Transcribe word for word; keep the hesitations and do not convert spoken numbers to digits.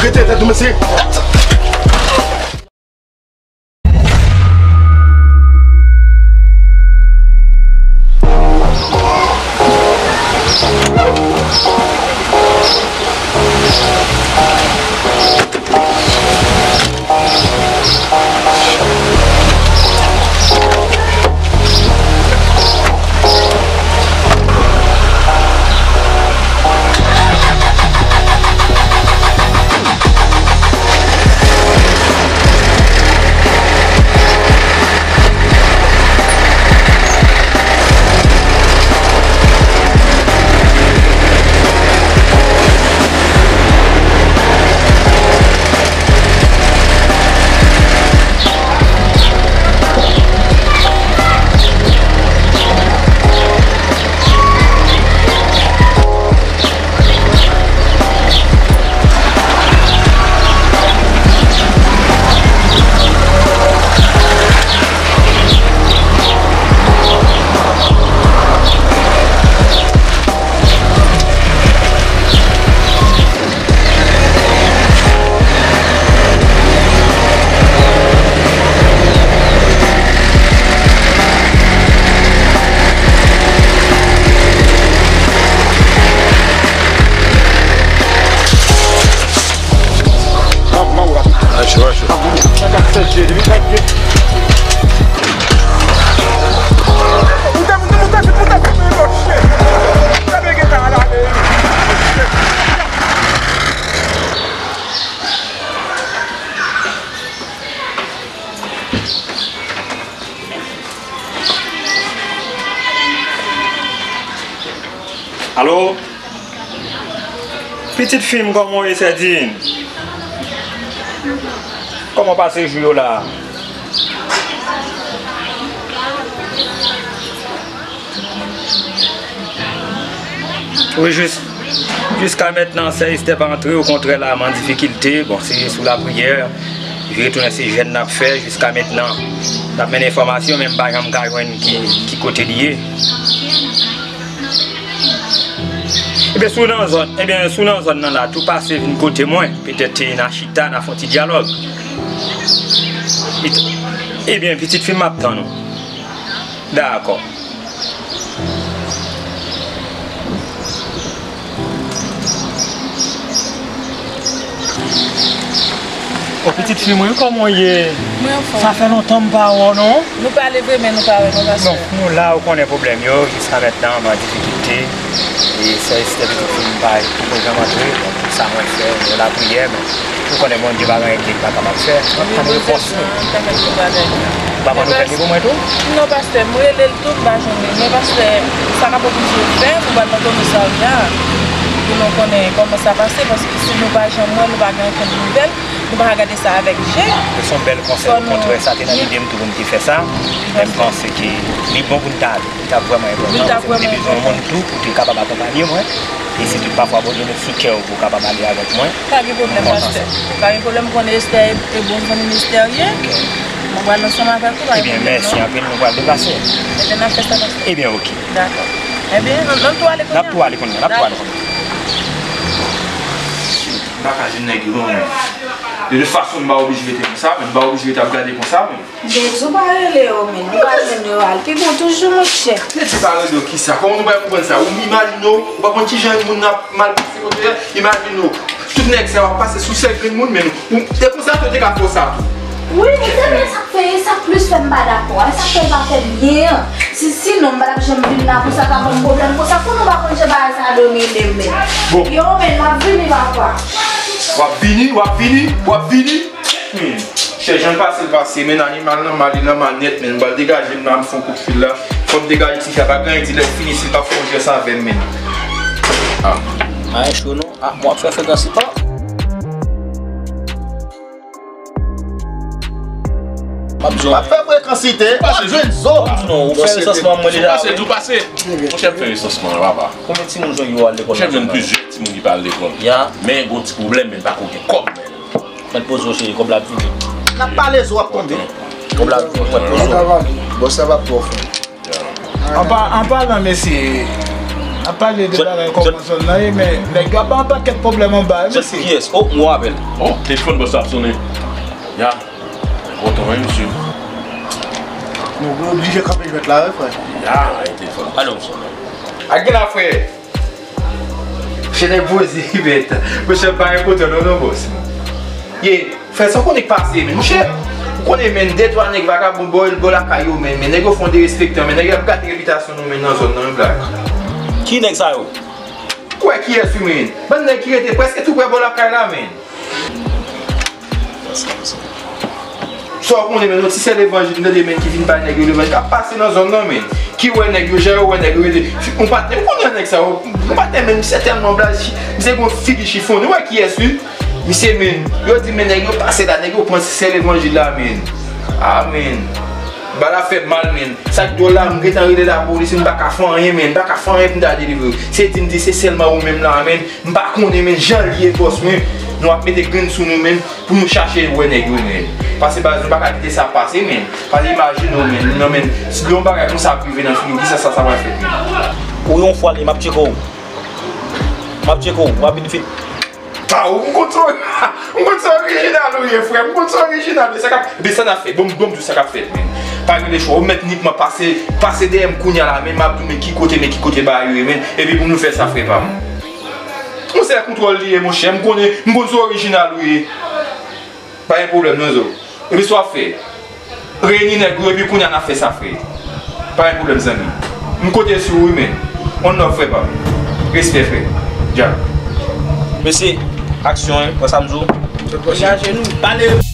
Rete, rete, mesye. Alo? Pitit fi m, kòman w ye, Sèdin? Kòman w pase jou yo la? Wi, jis, jiska mentnan, sè Estè pa antre, okontrè, la, m an difikilte. Bon, se sou lapriyè, vire tounen se jèn n ap fè. Jiska mentnan, n ap mennen enfòmasyon, men m pa janm ka jwenn ki, ki kote li ye. Ebyen, si w nan zòn, ebyen, si w nan zòn nan la, tou pase vin kote mwen. Petèt, n a chita, n a fè yon ti dyalòg. Ebyen, pitit fi m, m ap tann ou. Dakò. O, pitit fi mwen, kòman w ye? Mwen anfòm. Sa fè lontan m pa wè w, non? Nou pale vre, men nou pa wè, non, pastè? Non, nou la, ou konnen pwoblèm yo, jiska mentnan, m an difikilte. E sè Estè, pitit fi m, pa poko janm antre, donk, tout sa mwen fè, yon lapriyè, men ou konnen Bondye pa gen anyen ke l pa kapab fè. M ap tann repons nou. Ou pa pran nouvèl li pou mwen tou? Non, pastè, m rele l tou, m pa jwenn li. Men pastè, sa n ap oblije fè, nou pral nan komisarya pou nou konnen kòman sa pase, paske si nou pa janm wè, nou pa gen okenn nouvèl, nou pa ka gade sa avèk je. Se yon bèl konsèy, okontrè, sa te nan lide m tou pou m te fè sa. Men m panse ke li bon pou n ta ale. Li t ap vrèman enpòtan, paske m te bezwen yon moun tou pou te kapab akonpanye mwen. E si tout pafwa Bondye met sou kè w pou w kapab ale avèk mwen, m kontan sa. Pa gen pwoblèm, pastè. Pa gen pwoblèm, m konnen Estè e, e bon zanmi m Estè ye. Mwen pral ansanm avèk ou, pa gen pwoblèm non. Ebyen, mèsi anpil, nou pral deplase. Ebyen, n ap fè sa, pastè. Ebyen, oke. Dakò. Ebyen, n, n ap tou ale kounye a. N ap tou ale kounye a, n ap tou ale kounye a. M pa ka jwenn nèg yo non, men. De tout fason, m pa oblije rete konsa, men m pa oblije rete ap gade konsa, men. Dèyè di w pa rele yo, men. Ou pa jwenn yo al. Pi bon toujou, monchè. Dèyè di pa rele yo kisa? Kòman nou pral konprann sa? Ou imajine w, ou pa konn kijan yon moun ap mal pase kote a? Imajine w, tout nèg sa yo ap pase sou sèl grenn moun, men nou, ou, e konsa tou te ka fè w sa tou. Wi, men se vre, sa k fè, e sa k plis fè m pa dakò a, e sa k fè l pa fè byen an. Si, sinon, m pa t ap janm vin la pou sa ta ban m pwoblèm konsa. Kounye a ou pa konn jan bagay sa a domine m, men. Bon. Yo, men, m ap vini, papa. W ap vini, w ap vini, w ap vini. Hmm. Chè, jan l pase, l pase, men animal nan mal, li nan mal nèt, men m pral degaje m la, m fè yon kout fil la. Fò m degaje ti fi a, pa gen anyen di lè fini, si l p ap fè yon jès avè m, men. Ah. Ay, cho non. Ah, bon, ap fè frekansi pa. M ap di w. M ap fè frekansite, m ap jwenn zo. M ap di w non, ou fè resansman mwen deja. Tou pase, tou pase. Monchè, m fè resansman an, papa. Konbyen timoun jwenn yo al lekòl? Monchè, m jwenn plizyè timoun ki pa al lekòl. Ya. Men, gon ti pwoblèm, men pa ko gen kòb, men. Mèt poze w cheri, kòb la ap vini. N ap pale, zo ap tonbe. Bon, la, mwen, mwen, mwen. Bòs la pa twò fò. An pa, an palan, mesye, n ap pale de bagay kòman zòn nan ye, men nèg yo ap ba yon pakèt pwoblèm anba, wi, mesye. Kiyès? Oh, mwen apèl. Oh, telefòn bòs la ap sonnen. Ya. Kontan, wi, mesye. Nou oblije kanpe jwèt la, wi, frè. Ya, e telefòn. Alo. Ak gen la, frè. Chè nèg poze, mèt. Monchè, pa enpòtan non, non, bòs. Ye, frè, sa w konnen k pase, men. Monchè, ou konnen, men, de twa nèg vagabon bò, bò lakay yo, men, men nèg yo fè yon derespektan, men nèg yo ap gate repitasyon nou, men, nan zòn nan, men, blak. Ki nèg sa yo? Ou kwè kiyès, wi, men? Bann nèg ki rete prèske tou prè bò lakay la, men. Sa w konnen, men, yon ti sè levanjil, m tande, men, ki vin bay nèg yo levanjil, k ap pase nan zòn nan, men. Ki wè nèg yo, jan yo wè nèg yo rete. Yon patnè, ou konnen nèg sa yo, yon patnè, men, misye tèlman blaze, misye gen yon figi chifonnen, ou wè kiyès, wi. Misye, men, yo di, men, nèg yo pase la, nèg yo pran ti sè levanjil la, men. A, men. Bagay la fè m mal, men. Sa k dwòl la, m gentan rele lapolis, m pa ka fè anyen, men. M pa ka fè anyen pou m ta delivre. Se di m di se sèlman ou menm la, men. M pa konnen, men, jan l ye, bòs, men. Nou ap mete grenn sou nou, men, pou nou chache wè nèg yo, men. Paske baz nou pa ka kite sa pase, men. Paske imajine w, men, non, men, si yon bagay konsa ap rive nan figi w, kisa sa, sa pral fèt, men? Ou yon fwa li, m ap tcheke w. M ap tcheke w, w ap vin fit. Pa ou, m konn se, m konn se orijinal ou ye, frè. M konn se orijinal ou ye. Sa k ap, epi sa n ap fè? Bon, bon, m di w sa k ap fèt, men. Pa gen lechwa. Ou mèt nikman pase, pase dèyè m kounye a la, men m ap di w, men ki kote, men ki kote bagay yo ye, men. Epi pou nou fè sa, frè pa m. Yon sèl kontwòl li ye, monchè. M konnen, m konn se orijinal ou ye. Pa gen pwoblèm, non, zo. Epi sa w ap fè? Reyini nèg ou, epi kounye a n ap fè sa, frè. Pa gen pwoblèm, zanmi. M konte sou ou, wi, men. On love, frè pa m. Respè, frè. Djab. Mesye, aksyon, wi. Wè sa m di w? Degaje nou. Pale.